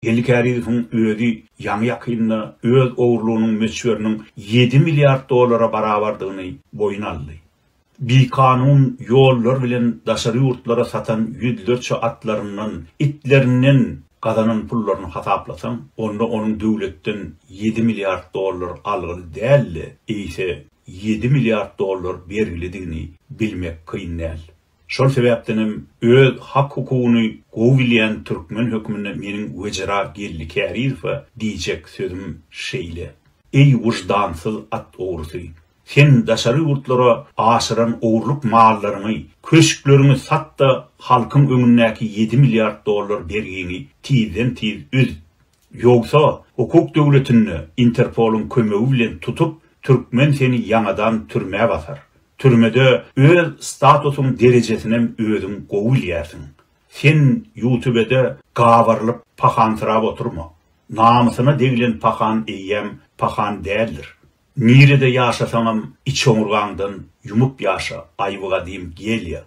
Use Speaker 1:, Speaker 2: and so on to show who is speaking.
Speaker 1: Geldi Kärizowyň özi ýaňy-ýakynda öz ogurlygynyň möçberiniň ýedi milliard dollara barabardygyny boýun aldy. Bikanun ýollar bilen daşary ýurtlara satan ýüzlerçe atlaryndan, itlerinden gazanan pullaryny hasaplasaň, onda onuň döwletden ýedi milliard dollar algyly däl-de, eýse ýedi milliard dollar bergilidigini bilmek kyn däl. Şol sebäpdenem öz hak-hukugyny gowy bilýän türkmen hökmünde meniň wejera Geldi Kärizowa diýjek sözüm şeýle, Eý wyždansyz at ogrusy! Sen daşary ýurtlara aşyran ogurlyk mallaryňy, köşkleriňi sat-da halkyň öňündäki ýedi milliard dollar bergiňi tizden-tiz üz! Ýogsa, hukuk döwletinde Interpolyň kömegi bilen tutup, türkmen seni ýaňadan türmä basar. Türmede öz statusyň derejesinem özüň gowy bilýärsiň. Sen ýutubede gabarylyp pahansyrap oturma. Namysyna deglen pahan eýýäm pahan däldir. Nirede ýaşasaňam içoňurgaňdan ýumup ýaşa, aýbygadym gelýa.